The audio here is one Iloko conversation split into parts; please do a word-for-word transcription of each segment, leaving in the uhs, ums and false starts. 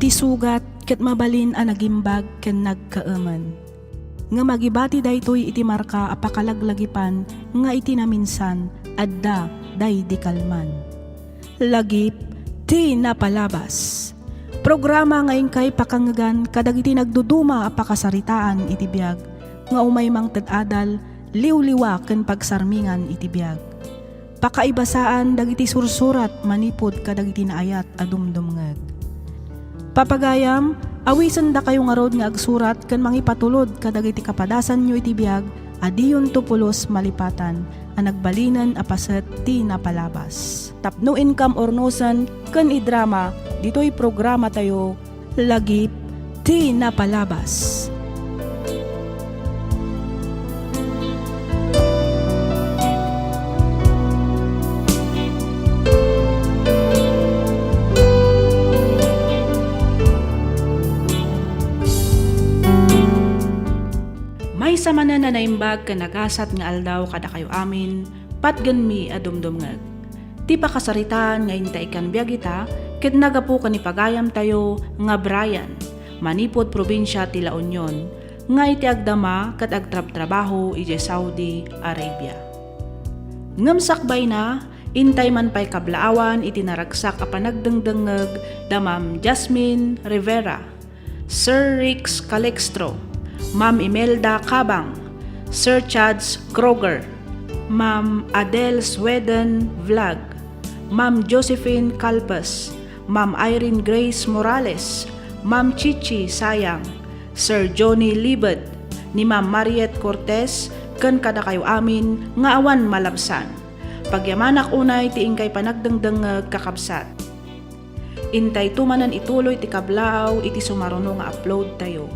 Ti sugat ket mabalin a nagimbag ken nagkaemen. Ngem agibati daytoy iti marka a pakalaglagipan nga iti naminsan, adda daydi kalman. Lagip ti napalabas. Programa nga inkay pakangngegan kadagiti nagduduma a pakasaritaan iti biag nga umay mangted adal, liwliwa ken pagsarmingan iti biag. Pakaibasaan dagiti sursurat manipud kadagiti naayat a dumdumngeg. Papagayam, awisendakayo ngarud nga agsurat ken mangipatulod kadagiti kapadasanyo iti biag a diyonto pulos malipatan a nagbalinen a paset ti napalabas. Tapno inkam urnosen ken idrama ditoy programatayo, Lagip ti Napalabas. Maysa manen a naimbag ken nagasat nga aldaw kadakayo amin, patgenmi a dumdumngeg. Ti pakasaritaan nga inta ikkan biag ita ket naggapu ken ni pagayamtayo nga Brian, manipud probinsia ti La Union, nga iti agdama ket agtrabtrabaho idiay Saudi Arabia. Ngem sakbayna, intay man pay kablaawan iti naragsak a panagdengdengngeg da Ma'am Jasmine Rivera, Sir Rix Calixtro, Ma'am Imelda Cabang, Sir Chads Kroger, Ma'am Adele Sweden Vlog, Ma'am Josephine Calpes, Ma'am Irene Grace Morales, Ma'am Chichi Sayang, Sir Johnny Libed, ni Ma'am Mariette Cortez, ken kadakayo amin nga awan malabsan. Pagyamanak unay ti inkay panagdengdengngeg, kakabsat. Intayto manen ituloy ti kablaaw iti sumaruno nga upload tayo.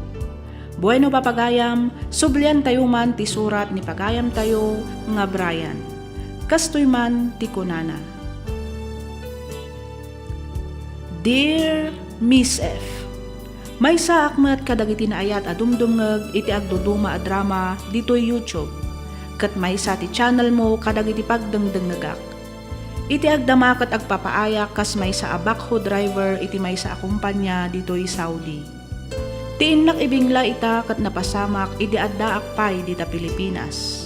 Bueno, papagayam, subliantayo man ti surat ni pagayamtayo nga Brian. Kastoy man ti kunana. Dear Miss F, Maysaak met kadagiti naayat a dumdumngeg iti agduduma a drama ditoy YouTube, ket maysa ti channel mo kadagiti pagdengdengngegak. Iti agdama ket agpapaayak kas maysa a backhoe driver iti maysa a kumpanya ditoy Saudi. Ti innak ibingla ita ket napasamak idi addaak pay dita Pilipinas.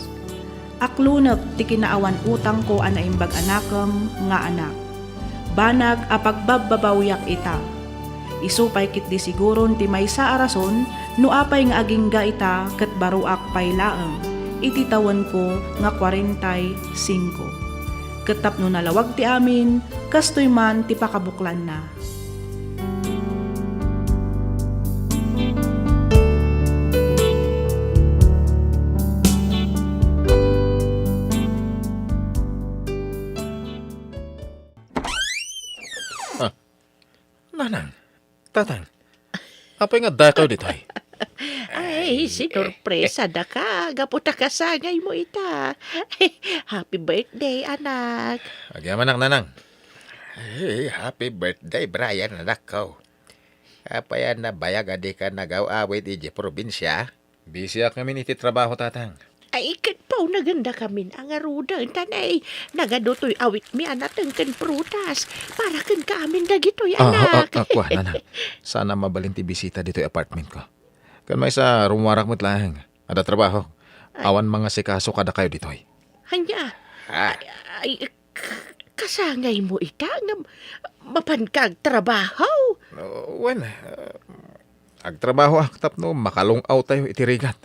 Aklunek ti kinaawan-utangko a naimbag a nakem nga anak. Banag a pagbabbabawiak ita. Isu pay ketdi siguron ti maysa a rason no apay nga agingga ita ket baroak pay laeng iti tawenko nga kuarenta y singko. Ket tapno nalawag ti amin, kastoy man ti pakabuklanna. Ah, Nanang, Tatang, apay nga addakayo ditoy? Ay, sinorpresa daka, gapu ta kasangaymo ita. Happy birthday, anak. Agyamanak, Nanang. Ay, happy birthday, Brian, anakko. Apay a nabayag a dika nagaw-awid idiay probinsia? Bisiak ngamin iti trabaho, Tatang. Ay, ket paunagenda kamin a ngaruden, ta nay, nagadu toy awitmi a nateng ken prutas para kenka amin dagitoy, ah, anak. Ah, ah, kua, Nanang. Saan a mabalin ti bisita ditoy apartmentko. Ken maysa, rumuarak met laeng. Adda trabaho. Ay. Awan mangasikaso kadakayo ditoy. Ania? Ah. Ay, ay, k-, kasangaymo ita ngem mapanka agtrabaho? Oh, wen, ah, agtrabahoak tapno makalung-awtayo iti rigat.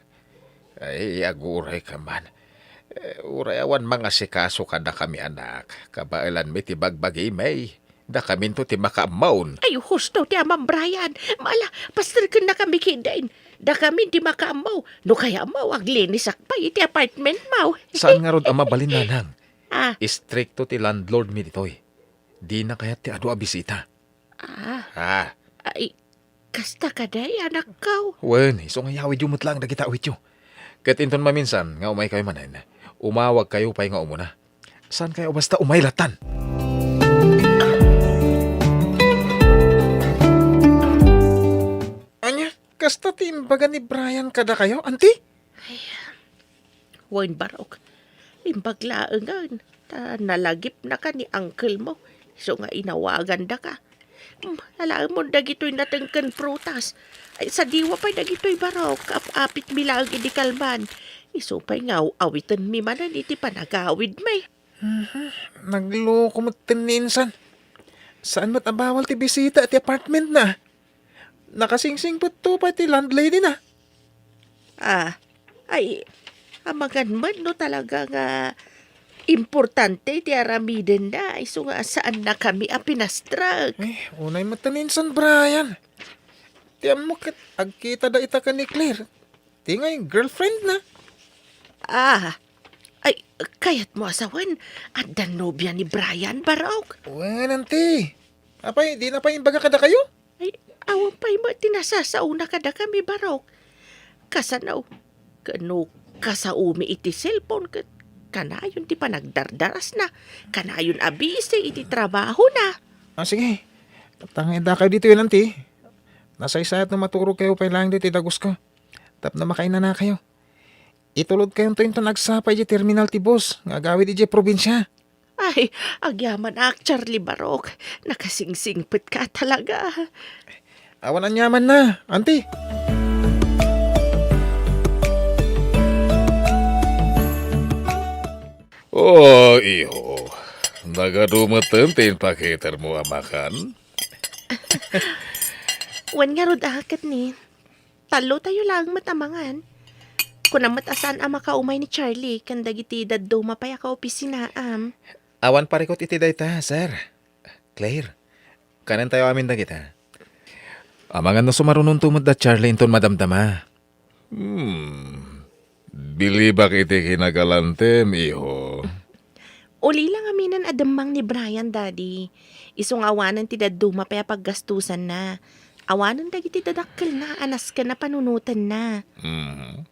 Ay, aguray ka man. Eh, uray awan mangasikaso kadakami, anak. Kabaelanmi ti bagbagimi. Dakaminto ti makaammo. Ay, husto ti Amam Brian. Mala, pasterkennakami ketdin. Dakamin ti makaammo. No kayatmo, aglinisak pay iti apartmentmo. Saan ngarud a mabalin, Nanang? Ah. Istrikto ti landlordmi ditoy. Dina kayat ti adu a bisita. Ah. Ah. Ay, kasta kadi, anakko? Wen, isu nga iyawidyo met laeng dagiti awityo. Ket inton maminsan nga umaykayo manen, umawagkayo pay nga umuna. Saankayo a basta umay lattan? Ania, kasta ti imbaga ni Brian kadakayo, anti? Ay, wen, barok. Imbag laengen ta nalagipnaka ni uncle mo, isu nga inawagandaka. Hmm, alaemon dagitoy natengken prutas. Ay, sadiwa pay dagitoy, Barok. Ap-apitmi laeng idi kalman. Isu pay nga aw-awitenmi manen iti panagawidmi. Mhm. Nagloko metten ni insan. Saan met a bawal ti bisita iti apartmentna. Nakasingsingpetto pay ti landlady na. Ah, ay, amangan met no talaga nga importante ti aramidenna, isu nga saannakami a pinastrek. Eh, unay met ni insan, Brian. Ti ammo ket agkitada ita ken ni Claire. Ti ngay girlfriend na. Ah, ay, kayatmo a sawen, adda nobia ni Brian, Barok? Wen, anti. Apay, di na pay imbaga kadakayo? Ay, awan pay met ti nasasaona kadakami, Barok. Kasano? Kano kasaomi iti cellphone ket kanayon ti panagdardarasna, kanayon a busy iti trabahona. Ah, sige. Tangay dakayo ditoy, anti. Nasaysayat no maturog kayo pay laeng ditoy dagus ko. Tapno makainanakayo. Itulod kayonto inton agsapa iti terminal ti bus nga agawid iti probinsia. Ay, agyamanak, Charlie Barok. Nakasingsingpet ka talaga. Awan aniamanna, anti. Oh, iho. Nagadu metten ti impakitermo a makan? Wen ngarud a ket ni. Tallotayo laeng met a mangan. Kuna met a saan a makaumay ni Charlie ken dagiti dadduma pay a kaopisinaam. Awan parikut iti dayta, sir. Claire, kanentayo amin dagita. Amangan no sumarunonto met da Charlie inton madamdama. Hmm. Bilibak iti kinagalantem, iho. Ulila ngaminen a demmang ni Brian, Daddy. Isu nga awanen ti dadduma pay a paggastusanna. Awanen dagiti dadakkelna a nasken a panunotenna. Mhm.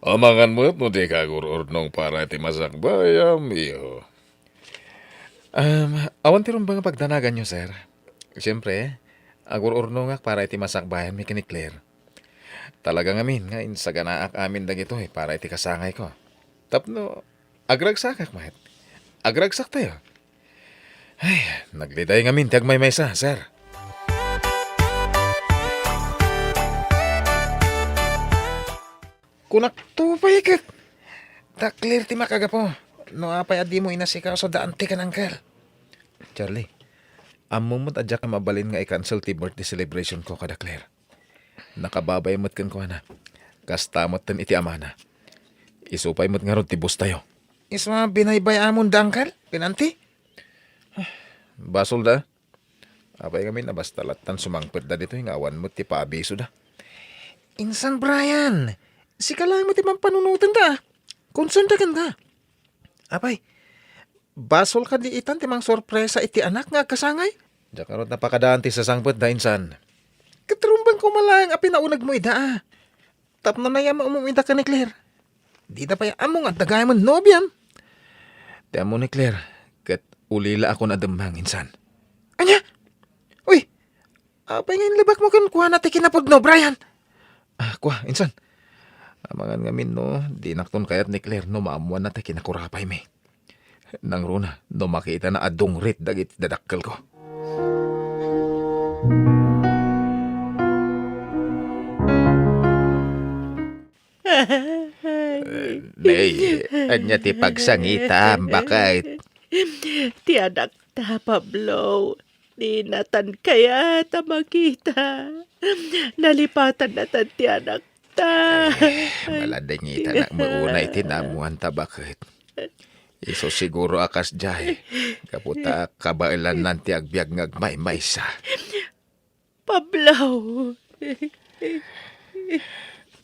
Amangan met no dika agur-urnong para iti masakbayam, iho. Um, awan ti rumbeng a pagdanaganyo, sir. Siyempre, agur-urnongak para iti masakbayanmi ken ni Claire. Talaga ngamin nga insaganaak amin dagitoy para iti kasangayko. Tapno agragsakak met. Agragsaktayo. Ay, nagliday ngamin ti agmaymaysa, sir. Kunakto pay ket, ta Claire ti makagapu. No apay a dimo inasikaso da anti ken uncle? Charlie, ammom met a diak mabalin nga i-cancel ti birthday celebration ko kada Claire. Nakababay met kenkuana. Kasta metten iti amana. Isu pay met ngarud ti bustayo. Isu a binaybay-amon da uncle ken anti? Basol da. Apay ngamin a basta lattan sumangpetda ditoy nga awan met ti paabisoda? Insan Brian, sika laeng met ti mampanunotenda. Concernda kenka. Apay, basol kadi itan ti mangsorpresa iti anak nga agkasangay? Diak ngarud napakadaan ti sasangpetda, insan. Ket rumbeng koma laeng a pinaunegmo ida, a. Tapno nayammom ida ken ni Claire. Dida pay ammo nga adda gayamen nobiam. Ti ammo ni Claire, ket ulila a kuna demmang insan. Ania? Uy, apay nga inlabakmo kenkuana ti kinapudno, Brian? Ah, kua, insan. Amangan ngamin no, dinakton kayat ni Claire no maammoanna ti kinakurapaymi. Nangruna no makitana a dungrit dagiti dadakkelko. Eh, nay, ania ti pagsangitam, baket? Ti anakta, Pablo. Di natan kayat a makita. Nalipatan natan ti anakta. Eh, maladingitanak met unay ti naammoanta, baket. Isu siguro a kasdiay, gapu ta kabaelannan ti agbiag nga agmaymaysa. Pablo!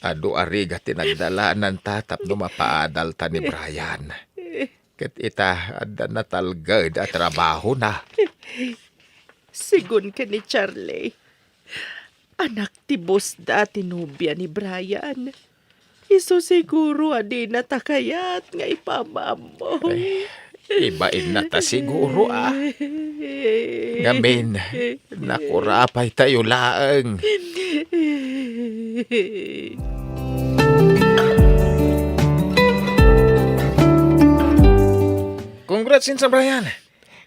Adu a rigat ti nagdalananta tapno mapaadalta ni Brian. Ket ita, adda natalged a trabahona. Sigun ken ni Charlie, anak ti bosda ti nobia ni Brian. Isu siguro a dinata kayat nga ipaammo. Ay, ibainna ta siguro, a. Ngamin, nakurapay tayo laeng. Congrats, Insan Brian.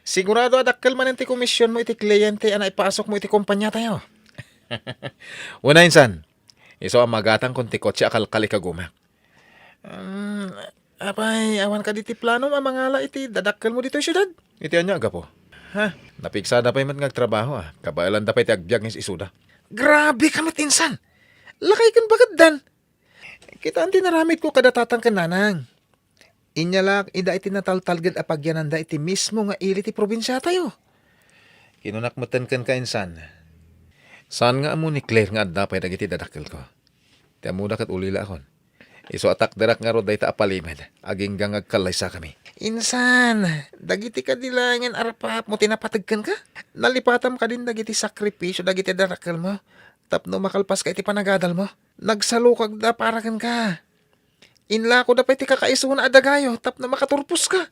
Sigurado a dakkel manen ti komisionmo iti kliyente a naipasokmo iti kompaniatayo. Wen a, insan, isu a magatangkon ti kotse a kalkali kagumak. Um, apay, awan kadi ti planom a mangala iti dadakkelmo ditoy siudad? Iti ania a gapu? Ha? Napigsada pay met nga agtrabaho, a. Kabaelanda pay ti agbiag nga is-isuda. Grabe ka met, insan! Lakay ken baketdan! Kitaan ti naramidko kada tatang ken nanang. Inyalaak ida iti nataltalged a pagyananda iti mismo nga ili ti probinsiatayo. Kinunak metten kenka, insan, saan nga ammo ni Claire nga adda pay dagiti dadakkelko. Ti ammoda ket ulilaakon. Isu a takderak ngarud dayta a palimed, agingga nga agkallaysakami. Insan, dagiti kadi laengen a rapapmo ti napateg kenka? Nalipatam kadin dagiti sakripisio dagiti dadakkelmo tapno makalpaska iti panagadalmo? Nagsalukagda para kenka. Inlakoda pay ti kakaisuna a dagayo tapno makaturposka.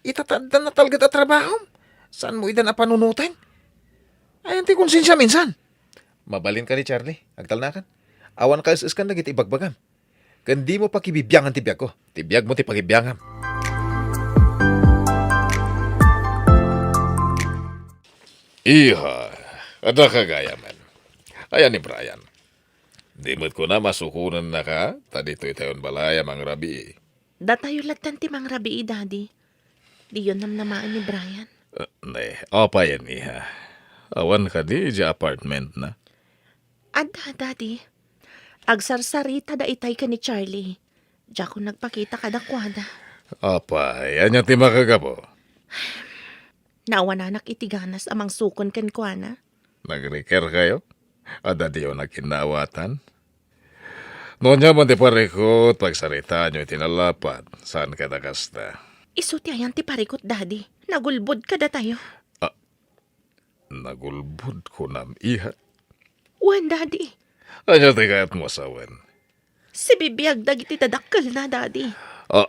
Ita ta adda natalged a trabahom, saanmo idan a panunoten? Ayan ti konsensiam, insan. Mabalinka ni Charlie, agtalnakan. Awan kaes-eskan dagiti ibagbagam. Ken dimo pakibibiangan ti biagko. Ti biagmo ti pakibiangam. Iha, adda ka gayamen. Ayan ni Brian. Di met kunam a sukonennaka, ta ditoy tayon balay a mangrabii. Datayo lattan ti mangrabii, Daddy. Diyon namnamaen ni Brian. Ah, ne, apayen, iha? Awan kadi idiay apartmentna? Adda, Daddy. Agsarsaritada itay ken ni Charlie. Diakon nagpakita kadakuada. Apay, ania ti makagapu? Naawananak iti ganas a mangsukon kenkuana. Nagriker kayo? Adda diyo nakinnaawatan? No ania man ti parikut, pagsaritaanyo iti nalapat. Saan kada kasta? Isu ti ayan ti parikut, Daddy. Nagulbod kadatayo. Ah, nagulbod kunam, iha? Wen, Daddy. Ania ti kayatmo a sawen? Sibibiag dagiti dadakkelna, Daddy. Ah,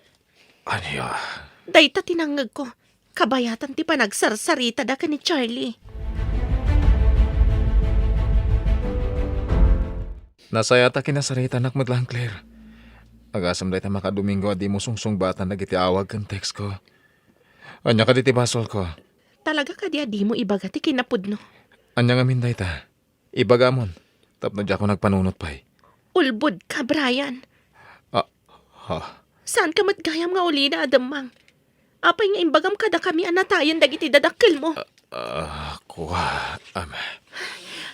ania? Dayta ti nangngegko. Kabayatan ti panagsarsaritada ken ni Charlie. Nasayaat a kinasaritanak met laeng, Claire. Agasem dayta makadomingo a dimo sungsungbatan dagiti awag ken textko. Ania kadi ti basolko? Talaga kadi a dimo ibaga ti kinapudno? Ania ngamin dayta? Ibagamon, tapno diakon agpanunot pay. Ulbodka, Brian. Ah, ha? Saanka met gayam nga ulina a demmang. Apay nga imbagam kadakami a natayen dagiti dadakkelmo? Ah, ah, kua, am.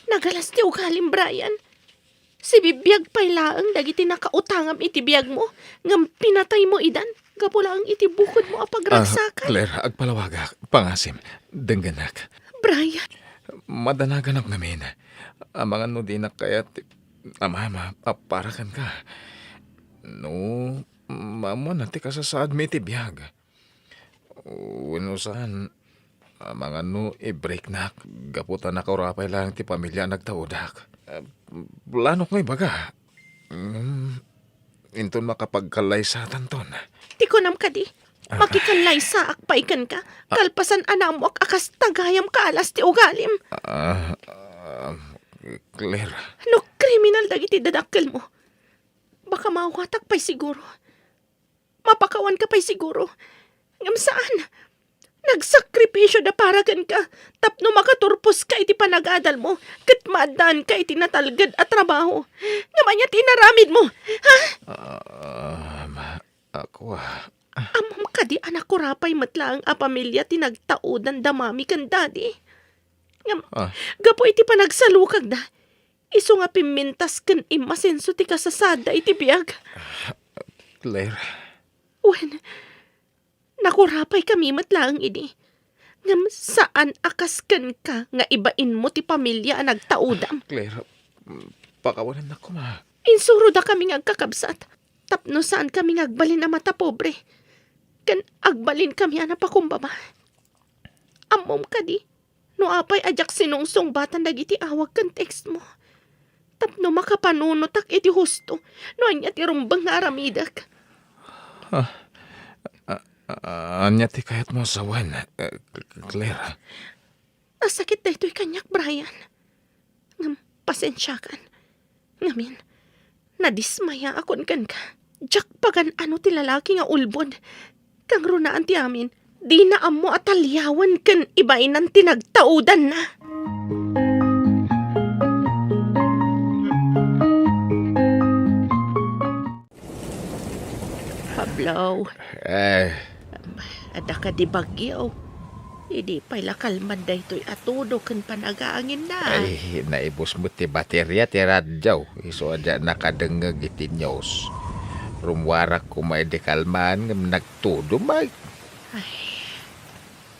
Nagalas ti ugalim, Brian. Sibibiag pay laeng dagiti nakautangam iti biagmo, ngem pinataymo idan. Gapu laeng iti bukodmo a pagragsakan. Ah, Claire, agpalawagak. Pangasim. Denggenak. Brian. Madanaganak ngamin. Amangan no dinak kayat, ama, ama, a para kenka. No, maammoan ti kasasaadmi iti biag. Wenno saan, amangan no i-breaknak gapu ta nakaurapay laeng ti pamilia a nagtaudak. Ah, planok nga ibaga. Mm, inton makapagkallaysatanton. Ti kunam kadi, ah, makikallaysaak pay kenka, ah, kalpasan a naammoak a kasta gayam kaalas ti ugalim. Ah, ah, Claire. No kriminal dagiti dadakkelmo, baka maawatak pay siguro. Mapakawanka pay siguro. Ngem saan. Nagsakripisioda para kenka tapno makaturposka iti panagadalmo ket maaddaanka iti natalged a trabaho. Ngem ania ti inaramidmo? Ha? Ah, ma-, ako, ah. Ammom kadi a nakurapay met laeng a pamilia ti nagtaodan da Mami ken Daddy? Ngem, ah, gapu iti panagsalukagda, isu nga pimmintas ken immasenso ti kasasaadda iti biag. Claire. Wen, nakurapaykami met laeng idi. Ngem saan a kas kenka nga ibainmo ti pamilia a nagtaodam. Claire, pakawanennak koma. Insurodakami nga agkakabsat tapno saankami nga agbalin a matapobre ken agbalinkami a napakumbaba. Ammom kadi, no apay a diak sinungsungbatan dagiti awag ken textmo tapno makapanunotak iti husto no ania ti rumbeng nga aramidek. Ah, ah, ah, ania ti kayatmo a sawen, eh, Claire? Nasakit daytoy kaniak, Brian. Ngem pasensiakan. Ngamin, nadismayaakon kenka. Diak pagan-ano ti lalaki nga ulbod. Kangrunaan ti amin, Dina ammo a taliawen ken ibainan ti nagtaudanna. Pablo. Eh. Adda kadi bagyo? Idi pay la kalman daytoy a tudo ken panaganginna. Ay, naibus met ti bateria ti radio. Isu a diak nakadengngeg iti news. Rummuarak koma idi kalman ngem nagtudo met. Ay,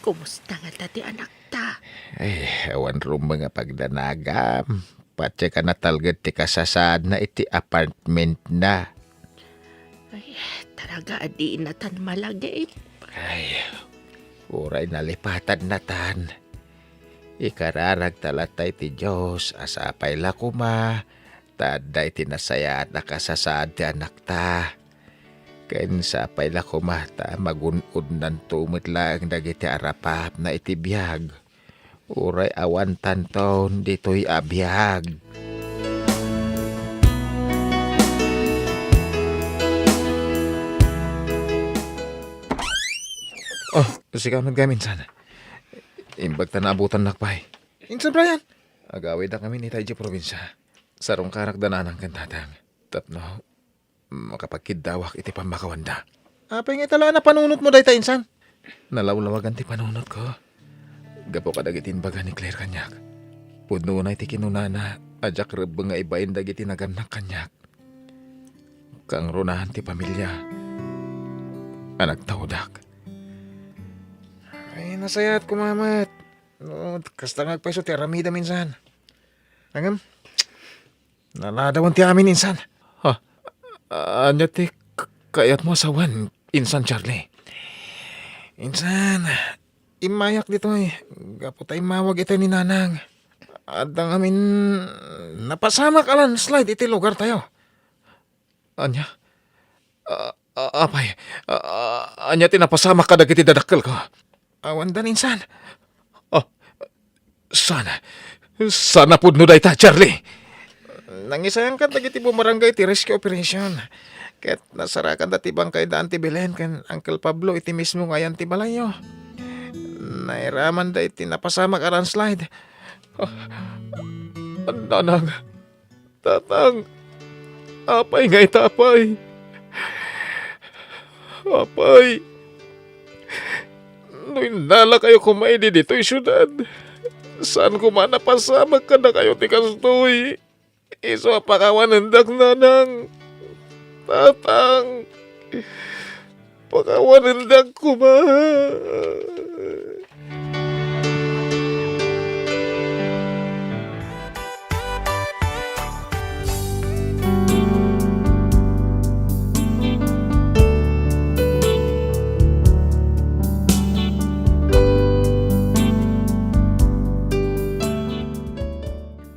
kumusta ngata ti anakta? Ay, awan rumbeng a pagdanagam. Patse ka natalged ti kasasaadna iti apartmentna. Ay, talaga a dinatan malagip. Ay, uray nalipatanna tan. Ikararagta latta iti Dios a sapay la koma ta adda iti nasayaat a kasasaad ti anakta. Ken sapay la koma ta magun-odnanto met laeng dagiti arapapna iti biag. Uray awantanton ditoy a biag. Oh, sika met gayam, insan. Imbag ta naabutannak pay. Insan Brian! Agawidak ngamin ita idiay probinsia. Sarungkarak da nanang ken tatang. Tapno makapagkiddawak iti pammakawanda. Apay nga ita la a napanunotmo dayta, insan? Nalawlawagan ti panunotko. Gapu kadagiti imbaga ni Claire kaniak. Pudno unay ti kinunana a diak rebbeng nga ibain dagiti nagannak kaniak. Kangrunaan ti pamilia a nagtaudak. Ay, nasayaat koma met. No, kasta nga agpayso ti aramidem, insan. Ngem, naladawen ti amin, insan. Ha? Ania ti k-, kayatmo a sawen, insan Charlie? Insan, immayak ditoy, gapu ta immawag itay ni Nanang. Adda ngamin napasamak a landslide iti lugartayo. Ania? A-, a-, apay, a-, a-, ania ti napasamak kadagiti dadakkelko? Awandan, insan. Ah, sana, sana pudno dayta, Charlie. Nangisayankan dagiti bumarangay ti rescue operation. Ket nasarakanda ti bangkay da Auntie Belen ken Uncle Pablo iti mismo nga ayan ti balayyo. Nairamanda iti napasamak a landslide. Ah, Nanang, Tatang, apay nga ita, apay? Apay, no innalakayo koma idi ditoy siudad, saan koma a napasamak kadakayo ti kastoy. Isu a pakawanendak, Nanang, Tatang. Pakawanendak koma.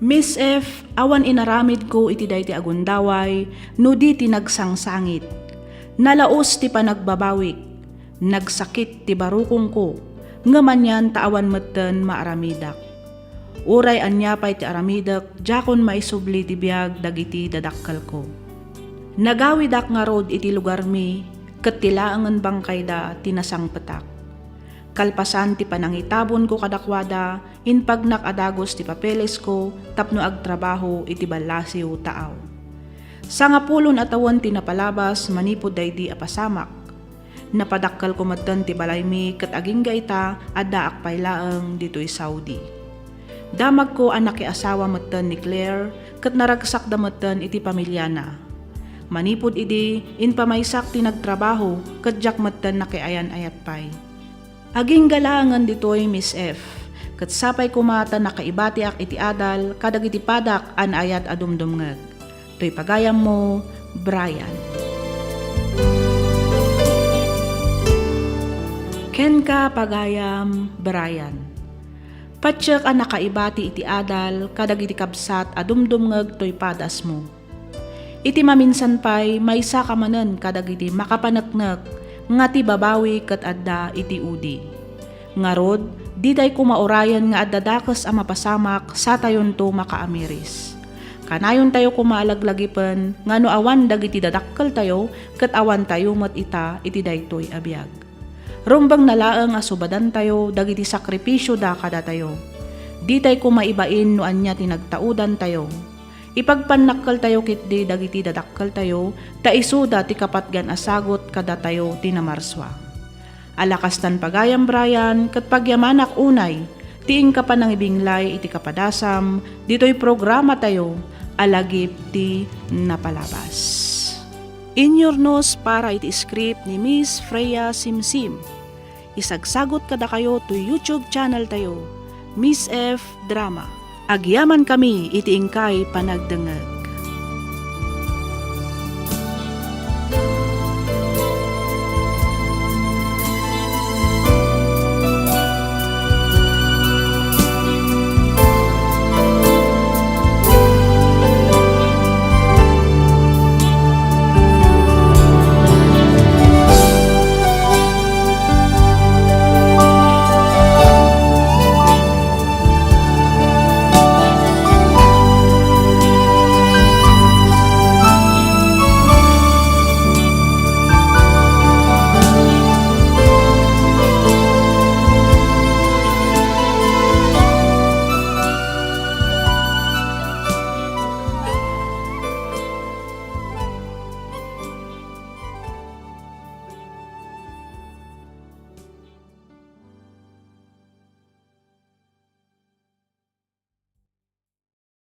Miss F, awan inaramidko iti daytoy a gundaway no di ti nagsangsangit. Nalaus ti panagbabawik. Nagsakit ti barukongko, ngem anian ta awan metten maaramidak. Uray ania pay ti aramidek, diakon maisubli ti biag dagiti dadakkelko. Nagawidak ngarud iti lugarmi, ket ti laengen bangkayda ti nasangpetak. Kalpasan ti panangitabonko kadakuada, impagnak a dagus ti papelesko tapno agtrabaho iti ballasiw taaw. Sangapulon a tawen ti napalabas manipud daydi a pasamak. Napadakkelko metten ti balaymi ket agingga ita, addaak pay laeng ditoy Saudi. Damagko a nakiasawa metten ni Claire ket naragsakda metten iti pamiliana. Manipud idi, impamaysak ti nagtrabaho ket diak metten nakiayan-ayat pay. Agingga laengen ditoy, Miss F, ket sapay koma ta nakaibatiak iti adal kadagiti padak a naayat a dumdumngeg. Toy pagayammo, Brian. Kenka, pagayam, Brian. Patiek a nakaibati iti adal kadagiti kabsat a dumdumngeg toy padasmo. Iti maminsan pay, maysaka manen kadagiti makapaneknek nga ti babawi ket adda iti udi. Ngarud, ditay koma urayen nga adda dakes a mapasamak satayonto makaamiris. Kanayontayo koma a laglagipen nga no awan dagiti dadakkeltayo, ket awantayo met ita iti daytoy a biag. Rumbengna laeng a subadantayo dagiti sakripisioda kadatayo. Ditay koma ibain no ania ti nagtaudantayo. Ipagpannakkeltayo ketdi dagiti dadakkeltayo, ta isuda ti kapatgan a sagut kadatayo ti namarsua. Ala kastan pagayam, Brian, ket pagyamanak unay ti inka panangibinglay iti kapadasam ditoy programatayo a Lagip ti Napalabas. Inyurnos para iti script ni Miss Freya Simsim. Isagsagut kadakayo to YouTube channel tayo, Miss F Drama. Agyamankami iti inkay panagdengngeg.